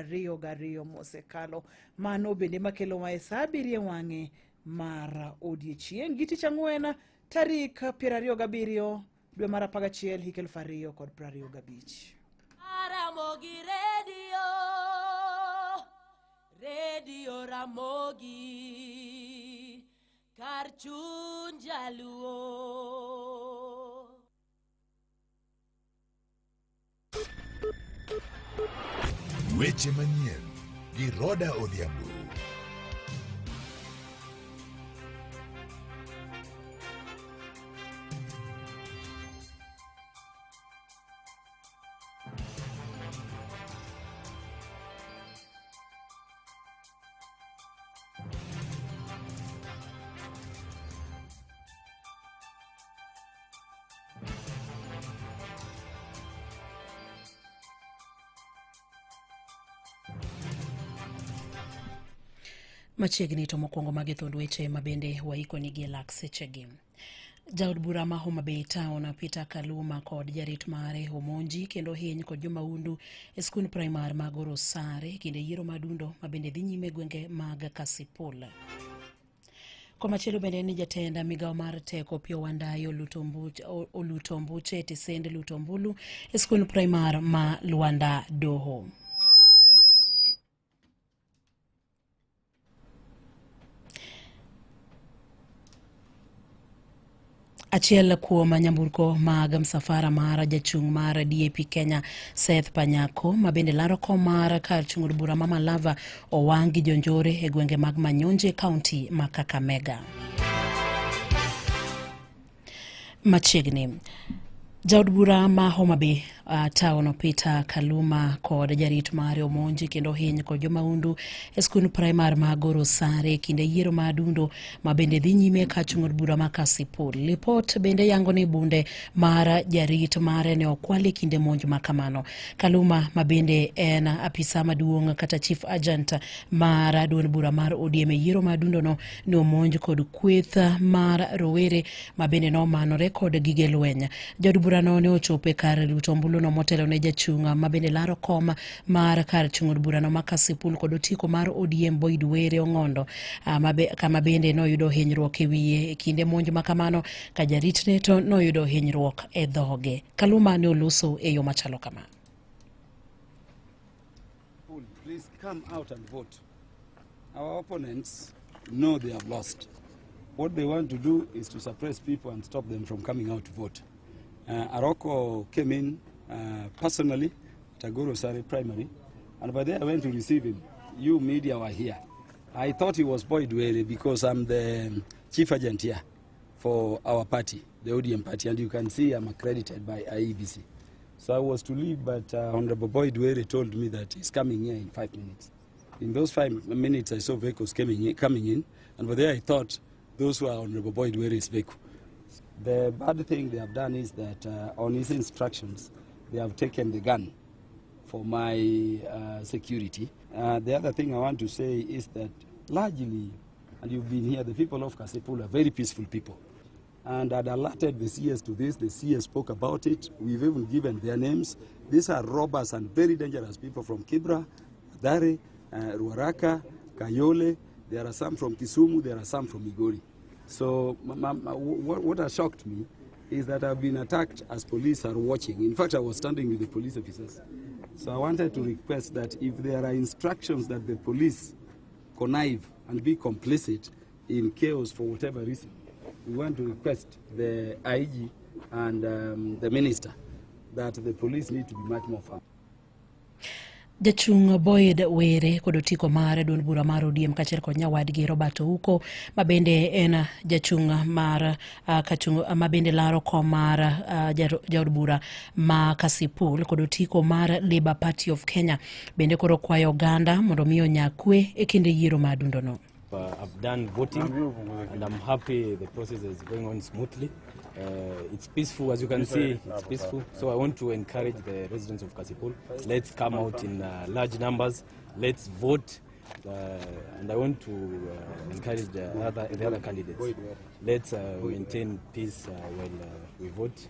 22 mosekalo. Mano bende makelowa e sa 7 e wang'e mar odiechieng' gi tich ang'wen tarik 27 dwe mar 11 hik 2025. Ramogi Radio, Radio Ramogi, kar chuny jaluo. Weche manyien gi Roda Odhiambo. Machiegni to mokwongo magi thund weche ma bende waikonigi e lak sechegi. Jaod bura ma Homa Bay Town Peter Kaluma kod jarit mare omonji kendo hiny kod jomaundu e skund primar ma Gorosare kinde yiero madundo ma bende dhi nyime e gwenge mag Kasipul. Komachielo bende en ni jatend migawo mar teko Opiyo Wandayi oluto mbuche e tisend luto ombulu e skund primar ma Luanda Doho. Achiel kuom nyamburko mag msafara mar jachung' mar DAP Kenya Seth Panyako ma bende laro kom mar kar chung' od bura ma Malava owang' gi jonjore e gwenge mag Manyonje kaunti ma Kakamega. Machiegni jaod bura ma Homa Bay town Peter Kaluma kod jarit mare omonji kendo hiny kod jomaundu e skund primar ma Gorosare kinde yiero ma adundo ma bende dhi nyime ka chung' od bura ma Kasipul. Lipot bende yango ni bunde mar jarit mare ne okwal e kinde monj ma kamano. Kaluma ma bende en apisa maduong' kata chief agent mar duond bura mar ODM e yiero ma adundo no ne omonj kod kweth mar rowere ma bende nomanore kod gige lweny. Jaod burano ne ochopo e kar luto ombuluno motelo ne jachung' ma bende laro kom mar kar chung' od burano ma Kasipul kod otiko mar ODM Boyd Were Ong'ondo kama bende noyudo hinyruok e wiye e kinde monj ma kamano ka jaritne to noyudo hinyruok e dhoge. Kaluma ne oloso e yo machalo kama. Please come out and vote. Our opponents know they have lost. What they want to do is to suppress people and stop them from coming out to vote. Aroko came in personally at Agoro Sare Primary, and by there I went to receive him. You media were here. I thought he was Boyd Were because I'm the chief agent here for our party, the ODM party, and you can see I'm accredited by IEBC. So I was to leave, but Honorable Boyd Were told me that he's coming here in 5 minutes. In those 5 minutes, I saw vehicles coming in, and by there I thought those were Honorable Boyd Were's vehicle. The bad thing they have done is that on his instructions, they have taken the gun for my security. The other thing I want to say is that largely, and you've been here, the people of Kasipul are very peaceful people. And I'd alerted the CS to this. The CS spoke about it. We've even given their names. These are robbers and very dangerous people from Kibra, Mathare, Ruaraka, Kayole. There are some from Kisumu, there are some from Migori. So what has shocked me is that I've been attacked as police are watching. In fact, I was standing with the police officers. So I wanted to request that if there are instructions that the police connive and be complicit in chaos for whatever reason, we want to request the IG and the minister that the police need to be much more firm. Jachung' Boyd Were kod otiko mar duond bura mar ODM kaachiel kod nyawadgi Robert Ouko ma bende en jachung' mar kachung' ma bende laro kom mar jaod bura ma Kasipul kod otiko mar Labour Party of Kenya bende koro kwayo oganda mondo mi onya kwe e kinde yiero ma adundono. I've done voting and I'm happy the process is going on smoothly. It's peaceful, as you can see, it's peaceful. So I want to encourage the residents of Kasipul, let's come out in large numbers, let's vote. And I want to encourage the other candidates. Let's maintain peace while we vote.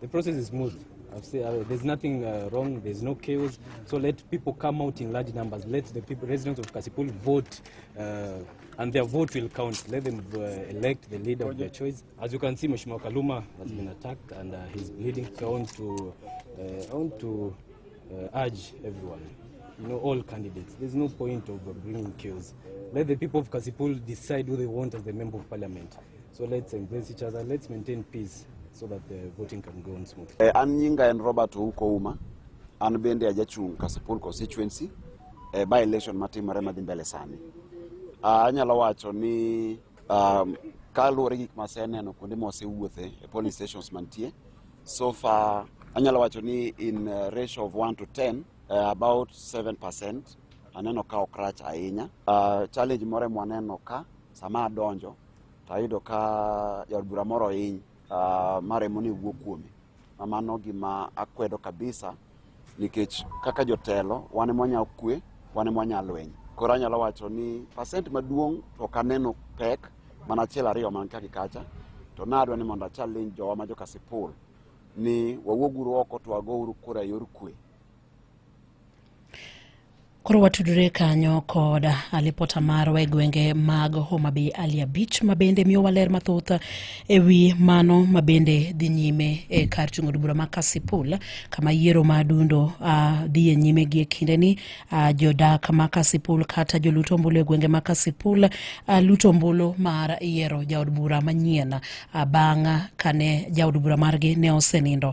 The process is smooth. I've said, there's nothing wrong, there's no chaos. So let people come out in large numbers. Let the people, residents of Kasipul vote, and their vote will count. Let them elect the leader of their choice. As you can see, Mheshimiwa Kaluma has been attacked and he's bleeding. So I want to urge everyone, all candidates. There's no point of bringing chaos. Let the people of Kasipul decide who they want as the member of parliament. So let's embrace each other. Let's maintain peace so that the voting can go on smoothly. An nyinga en Robert Ouko Uma, an bende ajachung' Kasipul constituency e by election matimore madhi mbele sani. Anyalo wacho ni kaluwore gi gik maseneno kuonde mwasewuothe e polling stations mantie so far, anyalo wacho ni in ratio of 1 to 10, about 7% aneno ka ok rach ahinya. Challenge moro mwaneno ka sama adonjo to ayudo ka jaod bura moro ohiny ma remo ne wuok kuome ma mano gima akwedo kabisa, nikech kaka jotelo wan ema wanyalo kwe, wan ema wanyalo lweny. Koro anyalo wacho ni percent maduong' to ok aneno pek mana achiel ariyo man ka gi kacha, to nadwa ni mondo a challenge jowa ma jo Kasipul ni wawuoguru oko to wagouru kura e yor kwe. Koro watudore kanyo kod alipota marwa e gwenge mag Homa Bay, Ali Abich, ma bende miyowa ler mathoth e wi mano ma bende dhi nyime e kar chung' od bura ma Kasipul, kama yiero ma dundo dhi e nyime gi e kindeni. Jodak ma Kasipul kata jolut ombulu e gwenge ma Kasipul luto ombulu mar yiero jaod bura manyien bang' kane jaod bura margi ne osenindo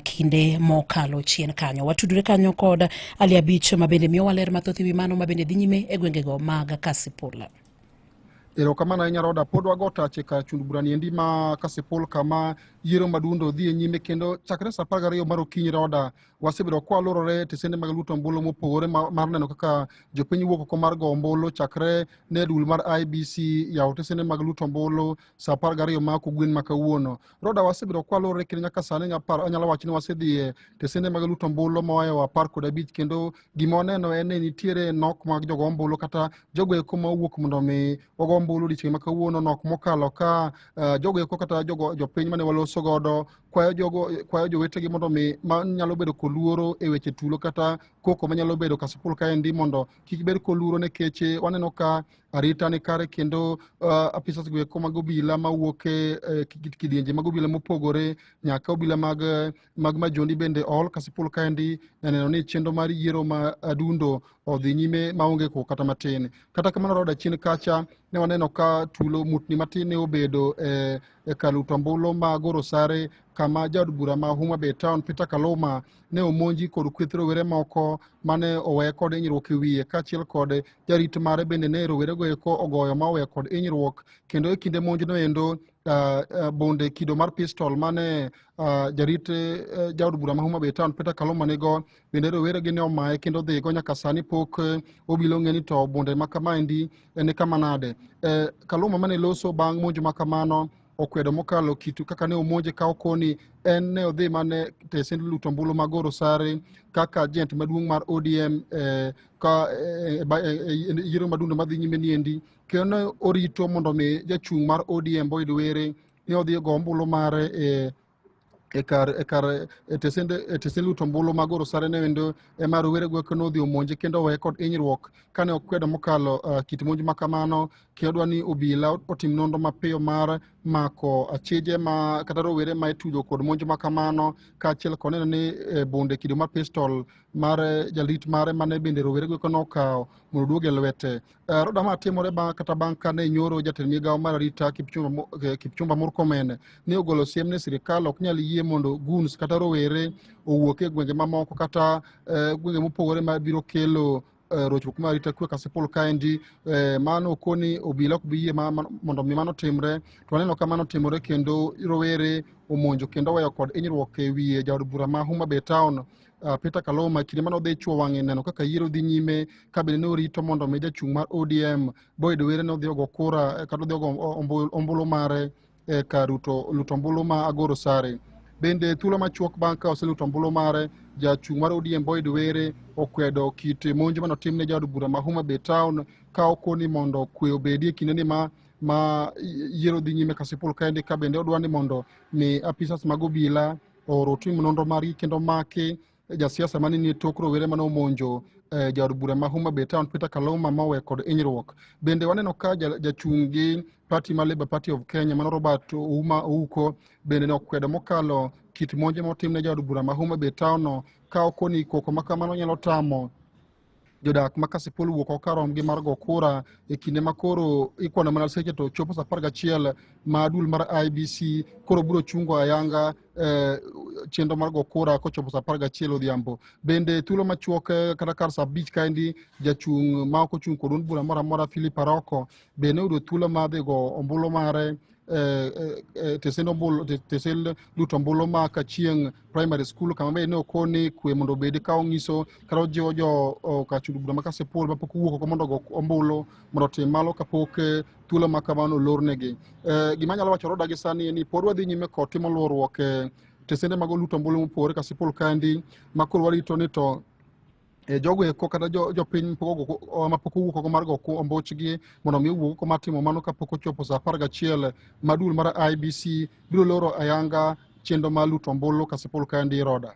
kinde mokalo chien kanyo. Watudore kanyo kod Ali Abich ma bende miyowa ler mathoth e wi mano ma bende dhi nyime e gwengego mag Kasipul. Erokamano ahinya, Roda. Pod wago tach e kar chung bura niendi ma Kasipul, kama yiero madundo dhi e nyime, kendo chakre sa 12 mar okinyi, Roda, wasebedo kwalworore e tesende mag luto ombulu mopogore mar neno kaka jopiny wuok oko mar go ombulu chakre ne duol mar IEBC yawo tesende mag luto ombulu sa 12 ma kogwen ma kawuono. Roda, wasebedo kwalworore kendo nyaka sani anyalo wacho ni wasedhi e tesende mag luto ombulu mohewo 15, kendo gima waneno en ni nitiere nok mag jogo ombulu kata jogo eko ma owuok mondo mi ogo ombulu odiochieng' ma kawuono nok mokalo ka jogo eko kata jogo jopiny mane waloso godo kwayo jogo, kwayo jowetegi mondo mi ma nyalo bedo koluoro e weche tulo kata koko manyalo bedo Kasipul kaendi mondo kik bed koluoro, nikech waneno ka arita ni kare kendo apisas go eko mag obila mawuok e kidienje mag obila mopogore nyaka obila mag majondi bende ool Kasipul kaendi e neno ni chenro mar yiero ma adundo odhi nyime maonge koko kata matin. Kata kamano, Roda, chien kacha ne waneno ka tulo mutni matin ne obedo e kar luto ombulu ma Goro Sare, kama jaod bura ma Homa Bay Town Peter Kaluma ne omonji kod kweth rowere moko mane owe kod hinyruok e wiye, kaachiel kod jarit mare bende ne rowerego eko ogoyo ma owe kod hinyruok. Kendo e kinde monjno endo, bunde kido mar pistol mane jarit jaod bura ma Homa Bay Town Peter Kaluma nigo bende rowere gi ne omaye kendo dhigo. Nyaka sani pok obila ong'e ni to bunde ma kamaendi ni kama nade. Kaluma mane loso bang' monjo ma kamano okwedo mokalo kitu kaka ne omonje, ka okoni en ne odhi mane tesend luto ombulu ma Goro Sare kaka agent maduong' mar ODM ka yiero madundo madhi nyime niendi, kendo ne orito mondo mi jachung' mar ODM Boyd Were ne odhi go ombulu mare e kar e tesend luto ombulu ma Goro Sare. Ne endo ema rowere go eko nodhi omonje kendo oweye kod hinyruok kane okwedo mokalo kit monj ma kamano, kendo dwa ni obila otim nonro mapiyo mar mako achije ma kata rowere ma itudo kod monj ma kamano, kaachiel kod neno ni bunde kido mar pistol mar jarit mare mane bende rowere go eko nokawo mondo oduog e lwete. Roda, ma timore bang' kata bang' kane nyoro jatend migawo mar arita Kipchumba Murkomen ne ogolo siem ne sirikal ok nyal yie mondo goons kata rowere owuok e gwenge mamoko kata gwenge mopogore mabiro kelo rochruok mar arita kwe Kasipul kaendi. Mano okoni obila ok bi yie mondo mi mano timre, to waneno ka mano timore kendo rowere omonjo kendo oweyo kod hinyruok e wiye jaod bura ma Homa Bay Town Peter Kaluma kinde mane odhi chuo wang'e neno kaka yiero dhi nyime, ka bende ne orito mondo mi jachung' mar ODM Boyd Were ne odhi ogo kura kata odhi ogo ombulu mare e kar luto ombulu ma Agoro Sare. Bende thuolo machuok bang' ka oseluto ombulu mare, jachung' mar ODM Boyd Were okwedo kit monj manotim ne jaod bura ma Homa Bay Town, ka okoni mondo kwe obedi e kindeni ma yiero dhi nyime Kasipul kaendi, ka bende odwa ni mondo mi apisas mag obila ooro tim nonro margi kendo maki jasiasa mane nie tok rowere mane omonjo jaod bura ma Homa Bay Town Peter Kaluma mowe kod hinyruok. Bende waneno ka jachung' gi party mar Labour Party of Kenya mano Robert Ouma Ouko bende ne okwedo mokalo kit monje motimne jaod bura ma Homa Bay Town no ka okoni koko ma kamano nyalo tamo jodak ma Kasipul wuok oko ka romgi mar go kura e kinde ma koro ikwano mana seche to chopo saa 11 ma duol mar IEBC koro biro chungo ayanga chenro mar go kura kochopo saa 11 odhiambo. Bende thuolo machuok kata kar saa 5 kaendi jachung' ma ok ochung' kod duond bura moro amora Philip Aroko bende noyudo thuolo mar dhi go ombulu mare tesend ombulu tesend luto ombulu ma Kachieng' Primary School kama bende ne okoni kwe mondo obedi ka onyiso kata ojiwo jo kachung' bura ma Kasipul mapok owuok oko mondo ogo ombulu mondo otim malo kapok thuolo ma kamano olornegi. Gima anyalo wacho Roda gi sani en ni pod wadhi nyime kod timo luorruok e tesende mag luto ombulu mopogore Kasipul kaendi ma koro warito ni to jogo eko kata jopiny mapok owuok oko mar go ombuchgi mondo mi owuok oko mar timo mano kapok ochopo saa 11 ma duol mar IEBC biro loro ayanga chenro mar luto ombulu Kasipul kaendi Roda.